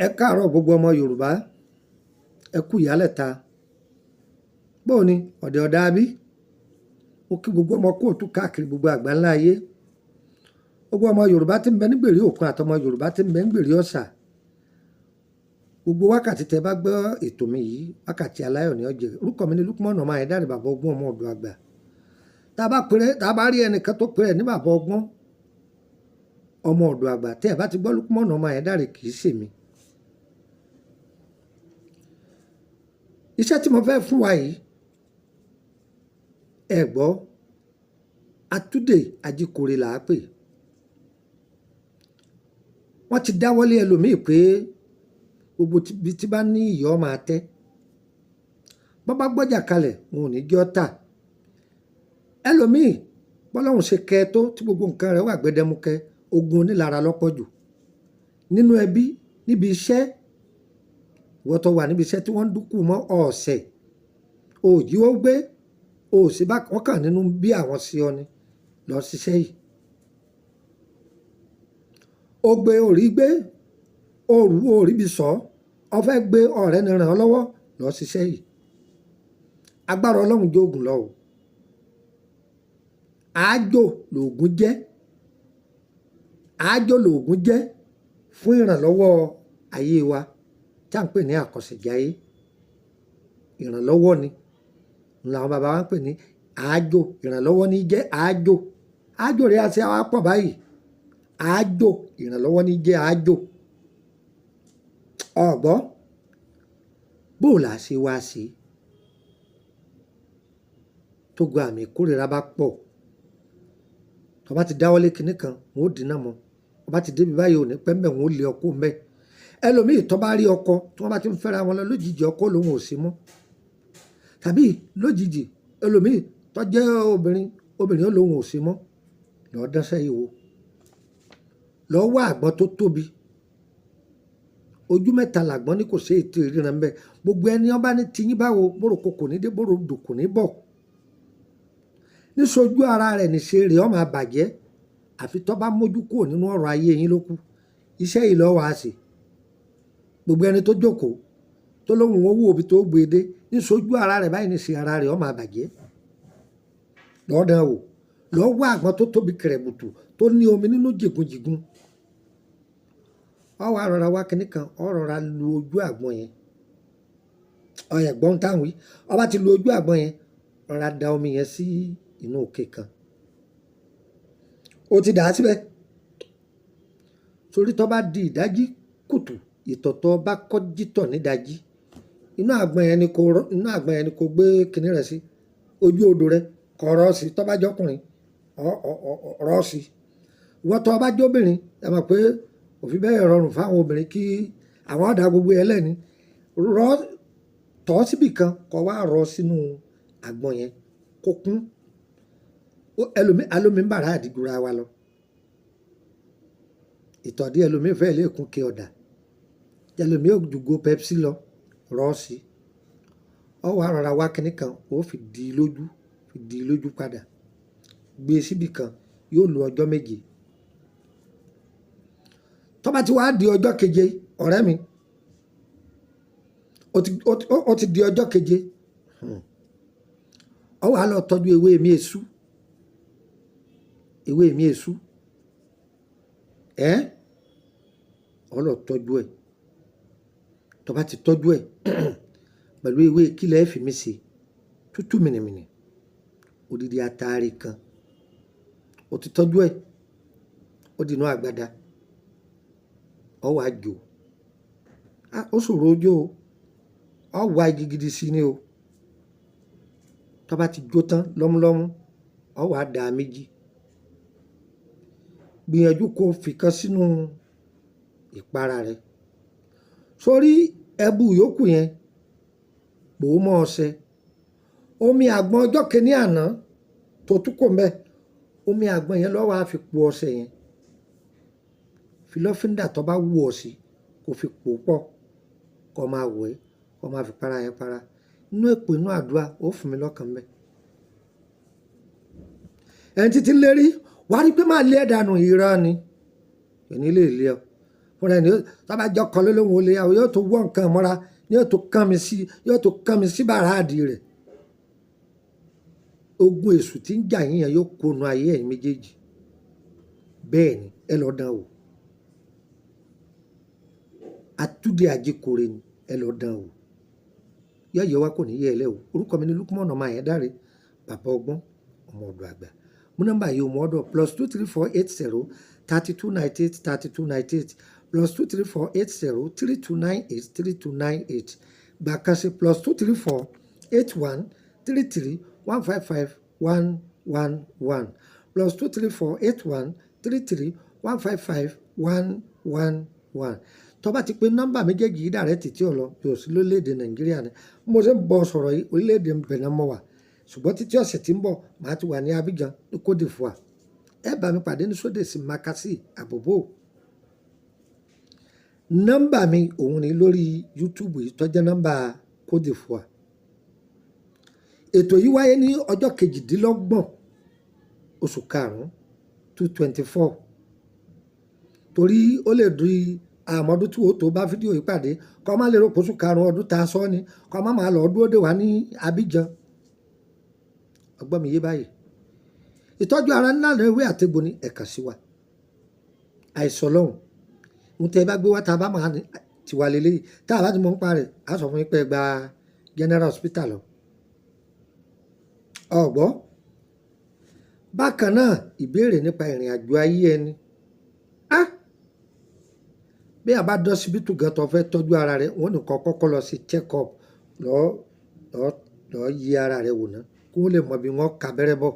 Ẹ káàárọ̀ gbogbo ọmọ Yorùbá, ẹ kú ìyálẹ̀ta. Bóò ni ọ̀dẹ̀ ọ̀dà bí? Mo kí gbogbo ọmọ kóòtù káàkiri gbogbo àgbáńlá ayé. Gbogbo ọmọ Yorùbá tí ń bẹ nígbèrè òkun àtọmọ Yorùbá tí ń bẹ nígbèrè ọ̀sà. Gbogbo wákàtí tẹ bá gbọ́ ètò mi yìí, wákàtí aláyọ̀ ni ó jẹ́. Orúkọ mi ni Lukman ọmọ Ayédáre, bàbá ọgbọ́n, ọmọ ọ̀dọ̀ àgbà. Tá a bá pèrè, tá a bá rí ẹnìkan tó pèrè ní bàbá ọgbọ́n, ọmọ ọ̀dọ̀ àgbà, tẹ́ ẹ bá ti gbọ́ Lukman ọmọ Ayédáre, kì í ṣèmi. Iṣẹ́ tí mo fẹ́ fún wa yìí, ẹ gbọ́, Atúndè Ajíkòrè là á pè. Wọ́n ti dáwọ́lé ẹlòmíì pé gbogbo ibi tí bá ní ìyọ́ máa tẹ́. Bọ́ bá gbọ́jà kalẹ̀, wọn ò ní jọ́ tà. Ẹlòmíì, bọ́lọ́hun ṣe kẹ́ tó tí gbogbo nǹkan rẹ̀ wà gbẹdẹmukẹ, ogun onílara lọ́pọ̀ jù. Nínú ẹbí, níbi iṣẹ́, ìwọ tó wà níbi iṣẹ́ tí wọ́n ń dúnkù mọ́ ọ̀sẹ̀, òjì ó gbé, òsì bá wọ́n kàn nínú bí àwọn sí ọ ni lọ ṣiṣẹ́ yìí. Ó gbé orí gbé, òrù orí bí sọ, ọ fẹ́ gbé ọ̀rẹ́ ni ràn ọ́ lọ́wọ́ lọ ṣiṣẹ́ yìí. Agbára Ọlọ́run jóògùn lọ o. Àájò lòògùn jẹ́. Àájò lòògùn jẹ́ fún ìrànlọ́wọ́ ayé wa tí à ń pè ní àkọsẹ̀jayé. Ìrànlọ́wọ́ ni làwọn bàbá wa ń pè ní àájò. Ìrànlọ́wọ́ ní jẹ́ àájò. Àájò rẹ̀ àti àwa pọ̀ báyìí. Àájò ìrànlọ́wọ́ ní jẹ́ àájò. Ọ̀gbọ́, bó là ṣe wá sí tó gba àmì ìkórìíra bá pọ̀. Tó bá ti dáwọ́lé kinní kan, wọn ó dínà mọ́. Tó bá ti débi báyìí, ò ní pẹ́ mbẹ̀, wọn ó lé ọkọ mbẹ̀. Ẹlòmíì tó bá rí ọkọ tí wọ́n bá ti ń fẹ́ra wọn lọ lójijì, ọkọ lòun ò sí mọ́. Tàbí lójijì, ẹlòmíì tó jẹ́ obìnrin, obìnrin ó lòun ò sí mọ́. Lọ dánṣẹ́ yìí wò. Lọ wá àgbọn tó tóbi. Ojú mẹ́ta làgbọ́n ní kò sí ètò ìríran ńbẹ. Gbogbo ẹni ọba ní tiyín báwo, bóró kò ní dé, bóró dò kò ní bọ̀. Níṣojú ara rẹ̀ níṣe rẹ̀ ó máa bàjẹ́. Àfi tó bá mójú kúrò nínú ọ̀rọ̀ ayé yín ló kù. Iṣẹ́ yìí ló wá ṣe. Gbogbo ẹni tó jókòó, tó lóhùn owó òbí tó gbé dé, níṣojú ara rẹ̀ báyìí níṣe ara rẹ̀ ó máa bàjẹ́. Lọ dán wò. Lọ wá àgbọn tó tóbi kẹrẹ̀bùtù tó ní omi nínú jìgúnjìgún. Ó wá rọra wá kinní kan, ó rọra lu ojú àgbọn yẹn. Ọ̀yẹ̀ gbọ́n táwọn wí. Ó bá ti lu ojú àgbọn yẹn, rọra da omi yẹn sí inú òkè kan. Ó ti dà á síbẹ̀. Torí tó bá di ìdájí kùtù, ìtọ̀tọ̀ bá kọ́ jítọ̀ nídàjí, inú àgbọn yẹn ni kó rọ́, inú àgbọn yẹn ni kó gbé kinní rẹ̀ sí. Ojú odò rẹ̀ kó rọ́ sí. Tó bá jọ́kùnrin, ọ rọ́ sí. Ìwọ tó bá jóbìnrin, ẹ mọ̀ pé kò fi bẹ́ẹ̀ rọrùn fún àwọn obìnrin kí àwọn ọ̀dà gbogbo ẹ lẹ́ni. Rọ́ tọ́ síbì kan, kó wá rọ́ sínú àgbọn yẹn kó kún. Ẹlòmíì, alómi ń bàrà àdìgúra wa lọ. Ìtọ̀dí ẹlòmíì fẹ́ lè kún ke ọ̀dà. Ẹlòmíì ò ju go Pepsi lọ, rọ́ sí. Ó wá rọra wá kinní kan, ó fi di lójú, fi di lójú padà. Gbé síbì kan, yóò lo ọjọ́ méje. Tó bá ti wá di ọjọ́ keje, ọ̀rẹ́ mi, ó ti di ọjọ́ keje. Ó wá lọ tọ́jú ewé mi èṣù. Ewé mi èṣù. Ẹ́, ó lọ tọ́jú ẹ̀. Tó bá ti tọ́jú ẹ̀ pẹ̀lú ewé kílẹ̀ fi mí ṣe, tútù mìnìmìnì, odidi atare kan. Ó ti tọ́jú ẹ̀, ó di inú àgbàdá. Ó wá jó. Á, ó ṣòro jó o. Ó wá igi gidi sí ní o. Tó bá ti jó tán lọ́múlọ́mú, ó wá da méjì. Gbìyànjú kó fi kan sínú ìpara rẹ. Sórí ẹbu yòókù yẹn, pò ó mọ́ ọṣẹ. Omi àgbọn ọjọ́ kìíní àná tó tún kò mbẹ́, omi àgbọn yẹn ló wá fi po ọṣẹ yẹn. Fi lọ́fíńdà tó bá wù ọ́ sí, kó fi pò pọ̀, kó máa wẹ̀, kó máa fi para yẹn para. Inú èpè inú àdúrà, ó fún mi lọ́kàn mbẹ́. Ẹni títí lérí, wà á rí pé máa lé ẹ̀ dànù, irọ́ ni. Kò ní lè lé ọ. Fúnra ẹni tó bá jọ kọ lólóhùn olè yàwó, yóò tó wọ́ nǹkan mọ́ra, yóò tó kán mi sí, yóò tó kán mi sí bàrá àdì rẹ̀. Ogun èṣù tí ń jà yín yẹn yóò kónu ayé ẹ̀yin méjèèjì. Bẹ́ẹ̀ ni, ẹ lọ dán wò. Atúndé Ajíkòrè ni, ẹ lọ dán wò. Yọ̀yọ̀ wa kò ní yẹ ẹ lẹ́ o. Orúkọ mi ni Lukman ọmọ Àyàndáre, bàbá ọgbọ́n, ọmọ ọ̀dọ̀ àgbà. Mú nọ́mbà yìí, ọmọ ọ̀dọ̀: +234 80 32 98 32 98, +234 80 32 98 32 98. Gbà kan sí: +234 81 33 155 111, +234 81 33 155 111. Tó bá ti pé nọ́mbà méjèèjì yìí direct tí ò lọ, yóò sí lórílẹ̀‐èdè Nàìjíríà ni. Bí mo ṣe ń bọ̀ sọ̀rọ̀ yìí, orílẹ̀‐èdè Benin mo wà. Ṣùgbọ́n títí ọ̀sẹ̀ tí ń bọ̀, màá ti wà ní Abidjan ní Côte d'Ivoire. Ẹ bá mi pàdé ní Sódèsì Makasi Àbòbò. Nọ́mbà mi òun ni lórí YouTube yìí tó jẹ́ nọ́mbà Côte d'Ivoire. Ètò yìí wáyé ní ọjọ́ 28 oṣù karùn-ún 224, torí ó lè di àmọ́dún tí ó tó bá fídíò yìí pàdé, kọ́ má lè rò pé oṣù karùn-ún ọdún tá a sọ ni, kọ́ má máa lọ dúró dè wá ní Abidjan. Ọgbọ́n mi yé báyìí. Ìtọ́jú ara ńlá ní ewé àtegbò ní ẹ̀ka sí wa. Àìsàn lọ́hùn ń tẹ́ bá gbé wá, tá a bá máa tiwa lélẹ́yìí, tá a bá ti mọ̀ ń pa rẹ̀, á sọ fún yín pé ẹ gba general hospital lọ. Ọ̀gbọ́. Bákan náà, ìbéèrè nípa ìrìn àjò ayé ẹni. Ah! Bí a bá dọ́sibítù gan tó fẹ́ tọ́jú ara rẹ̀, wọ́n ní kó kọ́kọ́ lọ sí check up, lọ lọ lọ yí ara rẹ̀ wò ná, kí wọ́n lè mọ bí wọ́n ka abẹ́rẹ́ bọ̀.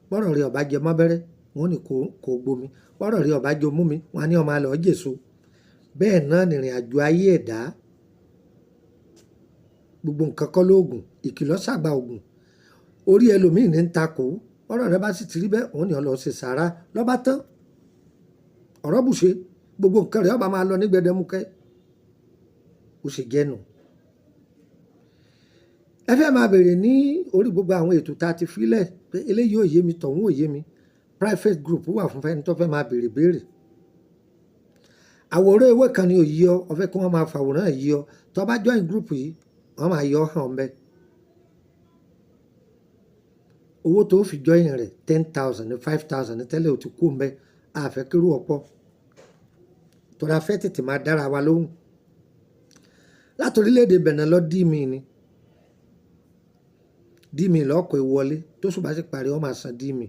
Bọ́rọ̀ rẹ̀ ò bá jẹ mọ́ abẹ́rẹ́, wọ́n ní kó gbomi. Bọ́rọ̀ rẹ̀ ò bá jẹ mú mi, wọ́n á ní ó máa lọ jèso. Bẹ́ẹ̀ náà ni ìrìn àjò ayé ẹ̀dá. Gbogbo nǹkan kọ́ lóògùn, ìkìlọ̀ ṣàgbà ògùn. Orí ẹlòmíì ní ń takò. Bọ́rọ̀ rẹ̀ bá sì ti rí bẹ́ẹ̀, òun ní ó lọ ṣe sàárà lọ́ba tán. Ọ̀rọ̀ bùṣe, gbogbo nǹkan rẹ̀ ó bá máa lọ ní gbẹdẹmukẹ́. Ó ṣe jẹ́ nù. Ẹ fẹ́ máa bèèrè ní orí gbogbo àwọn ètò tá a ti fi lẹ̀ pé eléyìí ò yé mi, tọ̀hún ò yé mi. Private group wà fún ẹni tó fẹ́ máa bèèrè béèrè. Àwòrán ewé kan ni ò yé ọ, o fẹ́ kí wọ́n máa fàwòrán yé ọ. Tó bá join group yìí, wọ́n máa yọ hàn ńbẹ. Owó tó fi join rẹ̀ 10,000 ní, 5,000 ní tẹ́lẹ̀, ó ti kú ńbẹ. A fẹ́ kí irú ọ̀pọ̀. Torí a fẹ́ tètè máa dára wa lóhùn. Láti orílẹ̀-èdè Benin lọ dí mi ni. Dí mi lọ́kọ̀ ìwọlé, tó ṣù bá sì parí, ó máa san dí mi.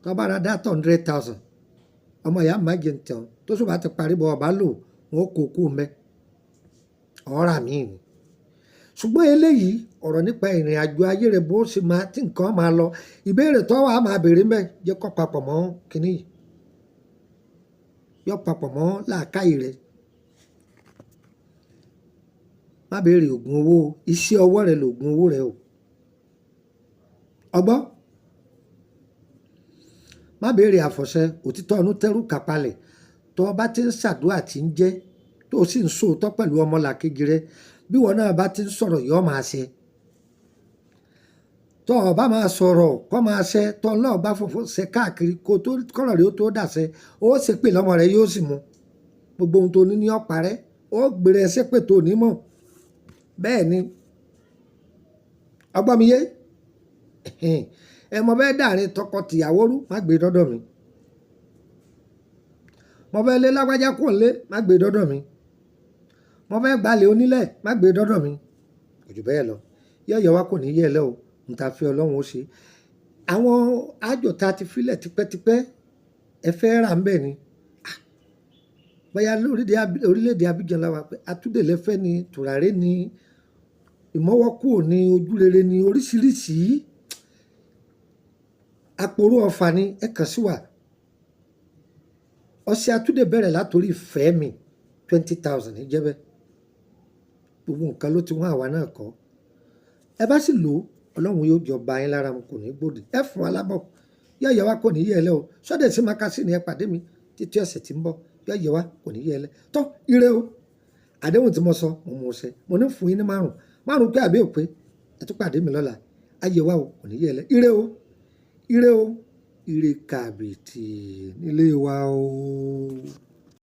Tó bá ra data 100,000, ọmọ ìyá má jẹ ntàn, tó ṣù bá ti parí bọ́ ọba lò, wọ́n kó kú ńbẹ. Ọ̀rà míì ni. Ṣùgbọ́n eléyìí, ọ̀rọ̀ nípa ìrìn àjò ayé rẹ̀, bó ṣe máa tí nǹkan máa lọ. Ìbéèrè tó wà máa bèèrè ńbẹ jẹ́ kó papọ̀ mọ́ kíní yìí. Yọ papọ̀ mọ́ làákàyè rẹ̀. Má bèèrè ògùn owó, iṣẹ́ ọwọ́ rẹ lògùn owó rẹ o. Ọgbọ́n. Má bèèrè àfọ̀ṣẹ, òtítọ́ ọ̀nù tẹ́rù kàpalẹ̀. Tó bá ti ń ṣàdúrà tí ń jẹ́, tó sì ń sòótọ́ pẹ̀lú ọmọlàkejì rẹ, bí ìwọ náà bá ti ń sọ̀rọ̀, yọ máa ṣẹ. Tó o bá máa sọ̀rọ̀ kó máa ṣẹ, tó náà bá fòfò ṣẹ káàkiri kó tó kọ̀rọ̀ rí ó tó dàṣẹ, ó ṣe pé lọ́mọ rẹ yóò sì mú. Gbogbo ohun tó ní ní ó parẹ́, ó gbére ẹsẹ̀ pé tó ní mọ̀. Bẹ́ẹ̀ ni. Ọgbọ́n mi yé? Ẹ mọ bẹ́ẹ̀ dàrin tọkọ-tìyàwó rú, má gbé dọ́dọ̀ mi. Mo fẹ́ lé lágbájá kúrò nílé, má gbé dọ́dọ̀ mi. Mo fẹ́ gbalẹ̀ onílẹ̀, má gbé dọ́dọ̀ mi. Kò jù bẹ́ẹ̀ lọ. Yọ̀yọ̀ wa kò ní yẹ lẹ́ o. N ta fẹ́ Ọlọ́run ó ṣe. Àwọn àjò tá a ti fi lẹ̀ tipẹ́tipẹ́, ẹ fẹ́ rà ń bẹ̀ ni. Bóyá orílẹ̀-èdè Abidjan la wà pé atúndè lẹ́fẹ́ ni, tùràrí ni, ìmọ́wọ́kùò ni, ojúrere ni, oríṣìíríṣìí. Àpòrò ọfà ni, ẹ kàn sí wa. Ọṣẹ atúndè bẹ̀rẹ̀ látorí ìfẹ́ mi, 20,000 ní jẹ́bẹ́. Gbogbo nǹkan ló ti wọ́n, àwa náà kọ́. Ẹ bá sì lò ó, Ọlọ́run yóò jọ bá yín lára mu, kò ní gbòdì. Ẹ fún wa lábọ̀. Yọ̀yọ̀ wa kò ní yẹ ẹ lẹ́ o. Sọ́dẹ̀ sí Makasi ni ẹ pàdé mi títí ọ̀sẹ̀ tí ń bọ̀. Yọ̀yọ̀ wa kò ní yẹ ẹ lẹ́. Tọ́ ire o. Àdéhùn tí mo sọ, mo mú ṣẹ. Mo ní fún yín ní márùn-ún. Márùn-ún pé àbí òpé. Ẹ tún pàdé mi lọ́la. Ayé wa o, kò ní yẹ ẹ lẹ́. Ire o. Ire o. Ire kàbìtì nílé wa o.